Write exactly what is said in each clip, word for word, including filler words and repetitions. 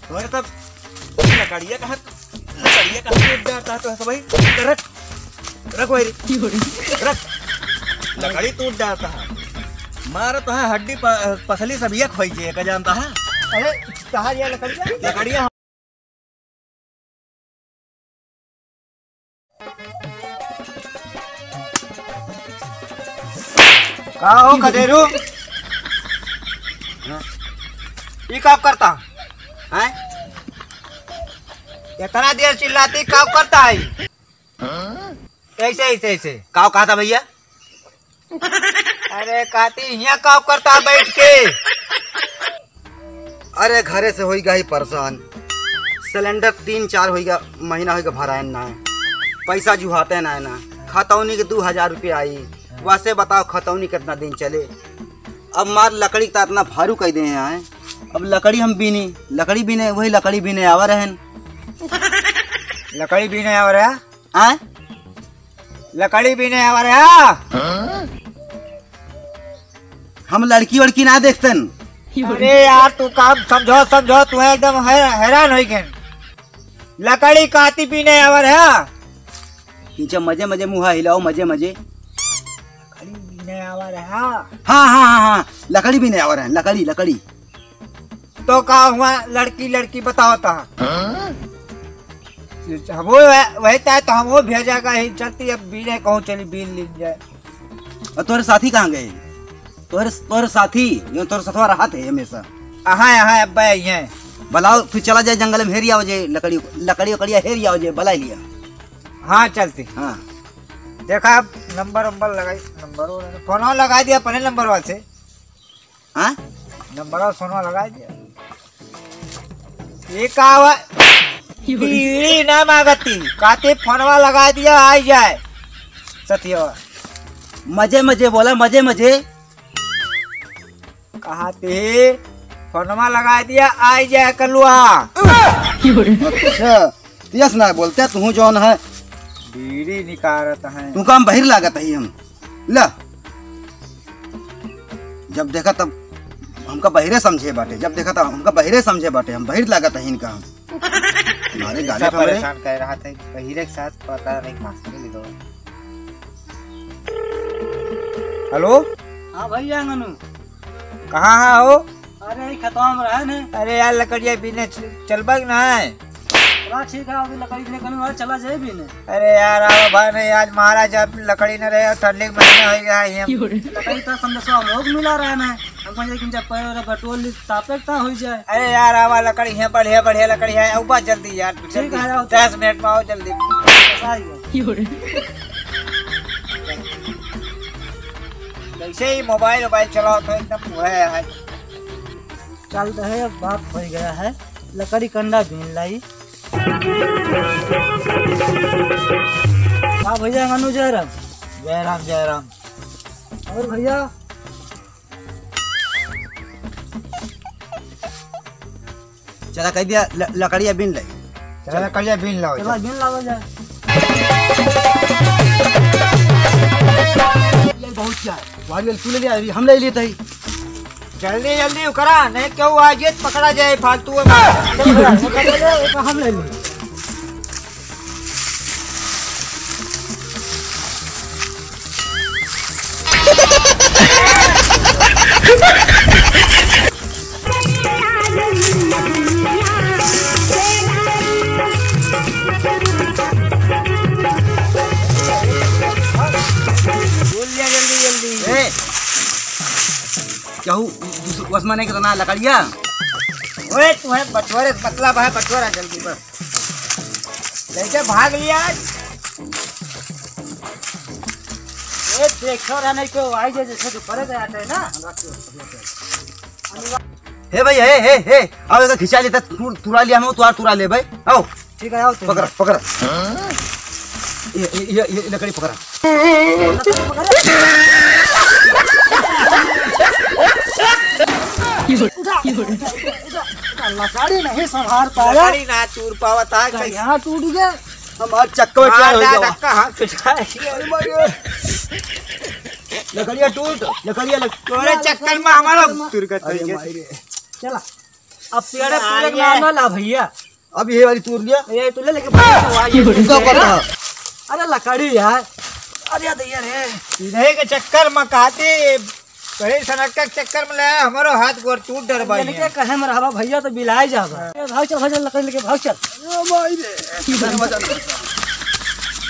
तोहरे तब लकड़िया कहाँ, लकड़िया कहाँ टूट जाता है तो है भाई? रख, रख भाई, रख। लकड़ी टूट जाता है। मार तो है हड्डी प-, पसली सब ये खोई जे का जानता है। अरे, कहाँ गया लकड़िया? लकड़िया का हो खदेरू? ई का करता है? इतना देर चिल्लाती का करता है? ऐसे, ऐसे, ऐसे। का कहता भैया? अरे काती, हियाँ का करता है बैठ के? अरे घरे से होइगा ही परेशान, सिलेंडर तीन चार होइगा, महीना होइगा भरायन ना है, पैसा जुहाते ना है ना, खतौनी के दू हजार रुपया आई, वैसे बताओ खतौनी कितना दिन चले? अब मार लकड़ी का इतना भारू कह दे हैं, अब लकड़ी हम बीनी, लकड़ी बीने, वही लकड़ी बीने आवा रहन। लकड़ी बीने आवा रहा? आय? लकड़ी बीने आवा रहा? हम लड़की वड़की ना देखतन। अरे यार, तू काम समझो, समझो, तू एकदम है-, हैरान होइ गए। लकड़ी काती बीने आवा रहा? नीचे मजे मजे मुँह हिलाओ, मजे मजे। लकड़ी बीने आवा रहा? हाँ, हाँ, हाँ, हाँ, लकड़ी बीने आवा रहा, लकड़ी, लकड़ी। तो का हुआ, लड़की लड़की बताओ ता। हाँ? हमो वह, वही ता तो हमो भेजा का ही चलती, अब बीने कहूँ चली बीन ली जाए। और तोरे साथी कहाँ गए? तोरे, तोरे साथी, जो तोरे सथवा रहत है हमेशा। अहाँ, अहाँ, अब्बा, यहीं। बुलाओ, फिर चला जाए जंगल में, हेरी आओ जे लकड़ी, लकड़ी उकड़िया हेरी आओ जे, बुला लिया। हाँ, चलती। हाँ। देखा, अब नंबर, नंबर लगाई, नंबर, फोन लगा दिया अपने नंबर वाले से। हाँ? नंबर और फोन लगा दिया। ये का हुआ? बीड़ी ना मांगती, काते फोनवा लगा दिया, आ जाए। सतिया। मजे मजे बोला, मजे मजे। कहा ते फोनवा लगा दिया, आ जाए कलुआ। अच्छा, तियस ना बोलते, तू जौन है। बीड़ी निकारत है। तू काम बहिर लागत है हम। ला। जब देखा तब हमका बहिरे समझे बाटे, जब देखा तब हमका बहिरे समझे बाटे, हम बहिर लागत है इनका हम। हमारे गाले सब पे हमरे परेशान कर रहा था, बहिरे के साथ पता नहीं मास्टर भी दो। हेलो? हाँ भैया, अंगनू। कहाँ है हो? अरे, ई खतवा में रहे ने। अरे यार, लकड़िया बीने च-, चलबा कि ना है? चला, ठीक है, अभी लकड़ी लेकर आ, चला जाए बीने। अरे यार, आवा भाई, नहीं, आज महाराज अब लकड़ी न रहे और ठंडी के महीना हो गया है, ये लकड़ी तो संदेशवा हम लोग मिला रहा है ना, हम कहीं लेकिन जब पैर वगैरह बटोर ली, तापे का हो जाए। अरे यार, आवा लकड़ी है, बढ़िया, बढ़िया लकड़ी है, आवा जल्दी यार, ठीक जल्दी, है, आओ। दस मिनट में आओ जल्दी। कैसा ही है? कैसे ही मोबाइल वोबाइल चलाओ तो एकदम वो है, है। चल रहे, अब बात हो गया है, लकड़ी कंडा बीन लाई। हाँ भैया, मनु जय राम। जय राम, जय राम। और भैया? चला कह दिया, ल-, लकड़िया बीन लाई। चला लकड़िया बीन लाओ, चला चल। बीन लाओ जा। ये बहुत क्या है? वाली वाली तू ले लिया, अभी हम ले लिए थे। जल्दी, जल्दी करा, नहीं क्यों आज ये पकड़ा जाए फालतू में। चलो, चलो, चलो, हम ले लिए। बोल लिया जल्दी, जल्दी। ए, केहू दूसर वसमा नहीं करना लकड़िया? ओए, तू है बटोरे, मतलब है बटोरा जल्दी बस। लेके भाग लिया। ए, देखो रहा नहीं तो आई जे जैसे तो परे गया है ना। हे भाई, हे, हे, हे, अब एका खिंचा लेता, तू, तुरा लिया हम, तुरा, तुरा ले भाई, आओ। ठीक है, आओ तुम। पकड़ा, पकड़ा। ये, ये, ये, ये लकड़ी पकड़ा। उठा, उठा, उठा, उठा, लकड़ी नहीं संभाल पाया। लकड़ी ना तूर पावत है, तो कैसे? यहाँ टूट गया। हमार चक्कर में मार क्या हो डाल गया? धक्का, हाथ पिटाई। अरे मारे। लकड़िया टूट, लकड़िया लग-, तोरे चक्कर में हमारा तुरगत अरे हो गया। मारे। चला। अब पेड़े पूरे के नाम ना ला भइया। अब ये वाली तूर लिया। ये तू ले लेके भाग, तो आ, ये इनका पता है। अरे लकड़ी यार। अरे यार, दैया रे। इधर के चक्कर में काटे, कहीं सनक के चक्कर में ले, हमारो हाथ गोड़ टूट डर भाई यानी है। के कहे में रहबा भइया तो बिलाए जाबा। हाँ। ए, भाग चल, भाग चल, लकड़ी लेके भाग चल। ओ भाई रे।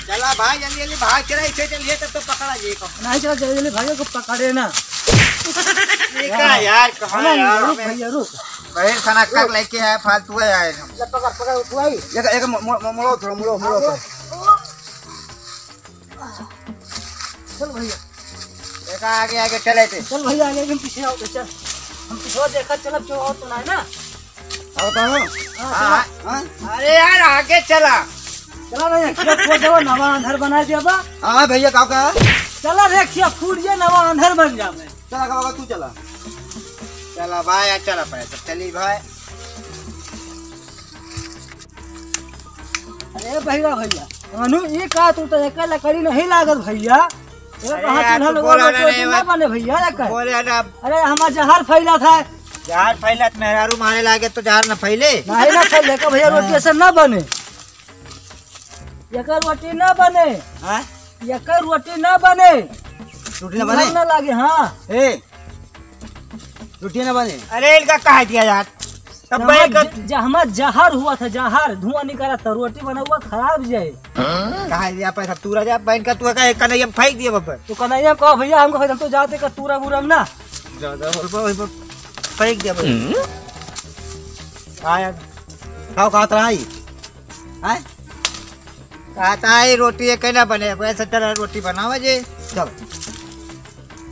चला भाई, जल्दी जल्दी भाग, चला, इसे चलिए, तब तो पकड़ा जी को। नहीं चला, जल्दी जल्दी भाग, को पकड़े ना। ये का यार, कहाँ हमें यार, रुक हमें भइया, रुक। बहिर खाना कर लेके आए, फालतू है आए हम। ले पकड़, पकड़, उठवाई। एक, एक मो-, मो-, मो-, मुड़ो थोड़ा, मुड़ो, मुड़ो हाँ, थोड़ा। चल भइया। एक आगे, आगे चले थे। चल भइया, आगे हम पीछे आओ तो चल। हम पीछे देखा चलब जो और तो ना है ना। आओ तो। हाँ, हाँ, चला। हाँ। अरे यार, आगे चला। चला रे, अखिया फोड़ देबा, नवा अंधर बना देबा। हाँ भइया, का कहा? चला रे, अखिया फूट जे, नवा अंधर बन जाबे। चला, का बाबा, तू चला। चला भाई, चला पहले, चली भाई। अरे बहिरा भइया, अनु, ई का तू तो एक लकड़ी नहीं लागत भइया। ए, अरे कहाँ यार, चूल्हा तू लगवा बोला लो, ना, तो नहीं ना बात। बने भइया, या का? बोले ना। अरे, हमार जहर फैला था। जहर फैला तो मेहरारू मारे लागे तो जहर न फैले। नहीं ना फैले का भइया, रोटी हाँ। ऐसे ना बने। एकर रोटी ना बने। हाँ? एकर रोटी ना बने। रोटी ना बने? ना लागे, हाँ। ए, रोटी ना बने? अरे, इनका कहा दिया यार? तब जहमा बैल का ज-, जहमा जहर हुआ था, जहर, धुआं निकला था, रोटी बना हुआ खराब जाए। कहा दिया पैसा? तू राजा, बहन का तू का कन्हैया में फेंक दिया बब्बर। तो कन्हैया कहो, "भइया, हमको फेंक दो, जाते का तूरा बूरा में ना।" ज्यादा बोल पा, वही पर फेंक दिया बब्बर। हाँ यार, खाओ, खात रहा ही। हैं? कहता है रोटी एक ना बने, ऐसा तरह रोटी बनावा जे। चल।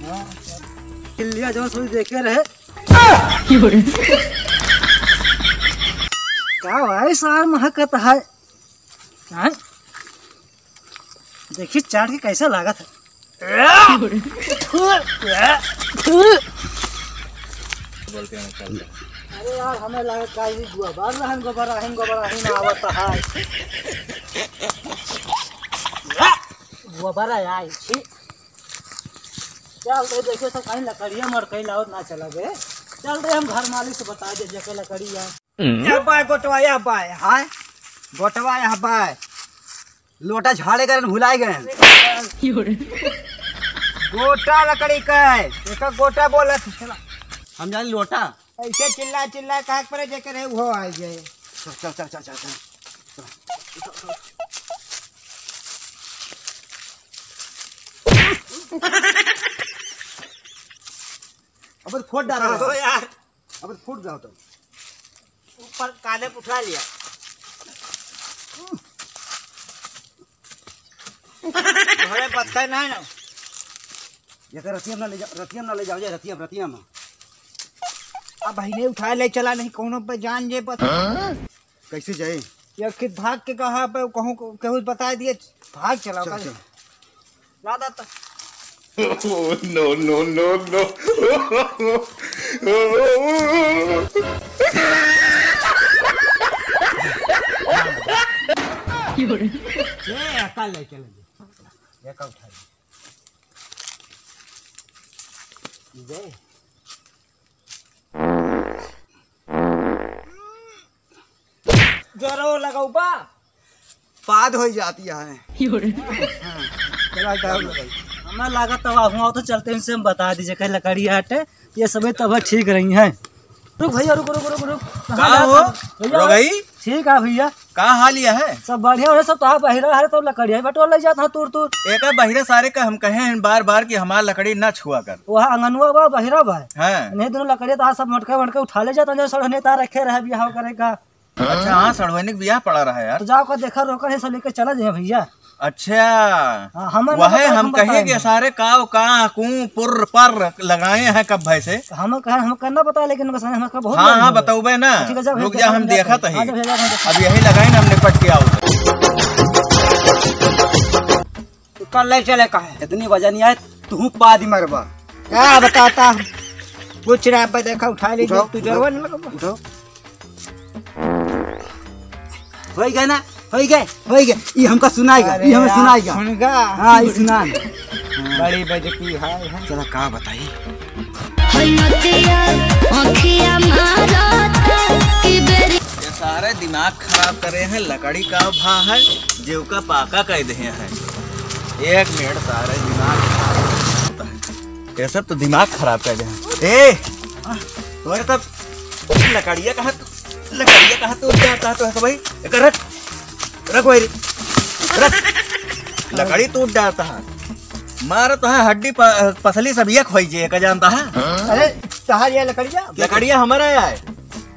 हाँ, लिया जो सोच देखे रहे। का भाई सार महकत है? हैं? देखी चाट के कैसा लागत है। बोलते हैं, चलते हैं। अरे यार, हमें लगा का ई गोबर रहन, गोबर रहन, गोबर रहन आवत है। गोबर है यार, छी। चल रे, देखिए सब कहीं लकड़िया मड़कई लावत ना चला बे। चल रे, हम घर मालिक से बता दे, जेके लकड़ी है। या बाय गोटवा, या बाय, हाय। गोटवा, या बाय। लोटा झाड़े करन भुलाए गए। गोटा लकड़ी का है, एका गोटा बोलत है। हम जाने लोटा। ऐसे चिल्ला चिल्ला काहे पर जेकर है वो आ जाए। चल, चल, चल। अब फोड़ डाला। ओ यार। अब फूट जाओ तो। ऊपर काले पे उठा लिया। घरे बतखे नहीं ना। ये कर रतिया में ना ले जा, रतिया में ना ले जाओ, जा रतिया में, रतिया में। अब भाई नहीं उठा ले चला नहीं कोनो पे जान जे बस। हाँ? कैसे जाए? ये कि भाग के कहा पे कहूँ केहू बता दिए, भाग चला चल, ओकर। चल। ला दा तो। Oh, no, no, no, no। ये अकल है, चल दे। ये का उठा ले। दे। जोरो लगाऊ बा। पाद हो जाती है। हाँ, चला जाओ लगाई। हमें लागत तब हुआ तो चलते इनसे हम बता दीजिए, कहीं लकड़ी हटे, ये सब तब ठीक रही हैं। रुक भैया, रुक, रुक, रुक, रुक। कहाँ का जात हो? है? भैया, रोगई? ठीक है भैया। का हाल यह है? सब बढ़िया हो, सब तो बहिरा है, तो लकड़िया बटोर ले जात है तूर तूर। एका बहिरा सारे का हम कहे हैं बार बार कि हमार लकड़ी ना छुआ कर। वह अंगनुआ बा, बहिरा बा। हाँ। नहीं दोनों लकड़िया तो सब मोटके मोटके उठा ले जात है, जो सड़ने तार रखे रहे बियाह करे का। अच्छा, हाँ, सड़वैनिक बियाह पड़ा रहा यार। तो जाओ का देखा, रोकन है, सब लेके चला जाए भैया। अच्छा। हाँ, हमें ना वह पता, हम हम कहे बताएंगे। कि सारे काव, का, कू, पुर, पर लगाए हैं कब भय से। हम कहे, हम करना पता, लेकिन उनका समय हमका बहुत हाँ, जल्दी हाँ, हो गया। बताऊबे ना। ठीक है, जब रुक भेजा जा, हम हम देखत जाते हैं। ही। हाँ, जब भेजा हम देखत अब यही लगाए ना, हम निपट के आओ। तू कल ले चले का है? इतनी वजन नहीं आए, तू पादी मरबा। क्या बताता? कुछ ना, अब देखा, उठा ले, उठाओ, तू उठाओ, जरवा नहीं लगबा। उठाओ। होई गए ना, होई गए, होई गए। ई हमका सुनाएगा, अरे ई हमें यार, सुनाएगा। सुनगा। हाँ, ई सुना। बड़ी बेइज्जती है, है। चला, का बताई? नतिया अखिया मारता कि बेरी। ये सारे दिमाग खराब करे हैं, लकड़ी का भा है, जेवका पाका कह दे हैं। एक मिनट, सारे दिमाग खराब होता है। ये सब तो दिमाग खराब कर दे हैं। ए, तुम्हारे तब लकड़िया कहाँ, लकड़िया कहाँ तोड़ जाता है तो ऐसा भाई? एक रख, रख भाई, रख। लकड़ी तोड़ जाता है। मारा तो है हड्डी प-, पसली सब एक होई जे, का जानता है? अरे, तोहार ये लकड़िया? लकड़िया हमारा है।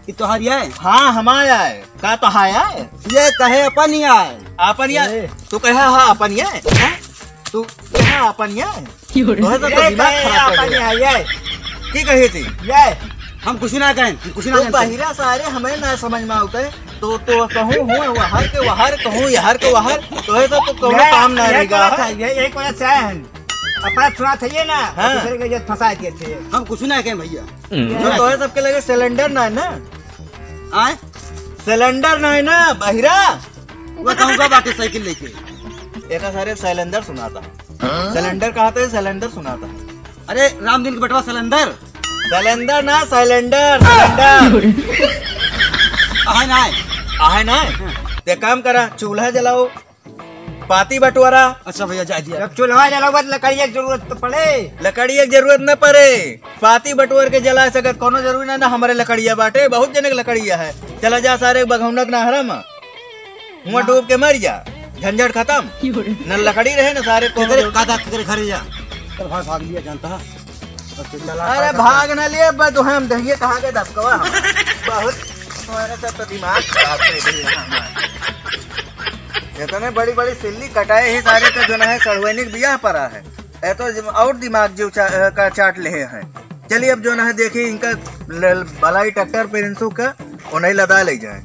कि तोहार ये है? हाँ, हमारा है। का तोहार है? ये कहे अपन ही है। अपन ये? ए। तू कहे हाँ, अपन ये? हैं? तू कहे अपन ये? क्यों रे? तोहे तो, तो ये दिमाग कहे खराब कर अपन दिया। ये, ये। की कही थी? ये। हम कुछ ना कहें, हम कुछ ना तो कहें। बहिरा सारे हमें ना समझ में आते। तो, तो कहूँ हूँ, वहर के वहर, कहूँ यहर के वहर, तो है तो, तो कहूँ ये, काम ना ये रहेगा। कोई था, ये, ये कोई से है। अपना सुना था ये ना, हाँ। दूसरे के इज्जत फंसा दिए थे। हम कुछ ना कहें भैया। जो तो है सबके लगे सिलेंडर ना है ना? आए? सिलेंडर ना है ना, बहिरा? वो कहूँ का बाटे साइकिल लेके? एका सारे सिलेंडर सुनाता। हाँ? सिलेंडर कहा था, सिलेंडर सुनाता। अरे रामदीन के बेटवा सिलेंडर। सिलेंडर ना, सिलेंडर, सिलेंडर। आहे ना। आहे ना। ते काम करा, चूल्हा जलाओ, पाती बटोरा। अच्छा भैया, जा दिया। जब चूल्हा जलाओ, बस लकड़िया की जरूरत तो पड़े। लकड़िया की जरूरत न पड़े, पाती बटोर के जला सकत, कोनो जरूरी ना, ना हमारे लकड़िया बाटे, बहुत जने के लकड़िया है। चला जा सारे बघौनक नहरा में। हुआं डूब के मर जा, झंझट खतम। न लकड़ी रहे, न सारे को केकरे कादा, केकरे घरे जा। चल भाग, भाग लिया जानता है। बस चल चला, अरे भाग। भाग ना लिए, बस हम दहिए कहाँ के दबकवा हम। बहुत तुम्हारे सब तो दिमाग खराब कर दिए हमारे। इतने बड़ी बड़ी सिल्ली कटाए ही सारे का जो ना है सड़वैनिक बियाह परा है। ए तो जिम-, और दिमाग जो चा-, का चाट ले हैं। चलिए अब जो ना है देखिए इनका ल-, बलाई ट्रैक्टर पे इनसू का उन्हें लदा ले जाए।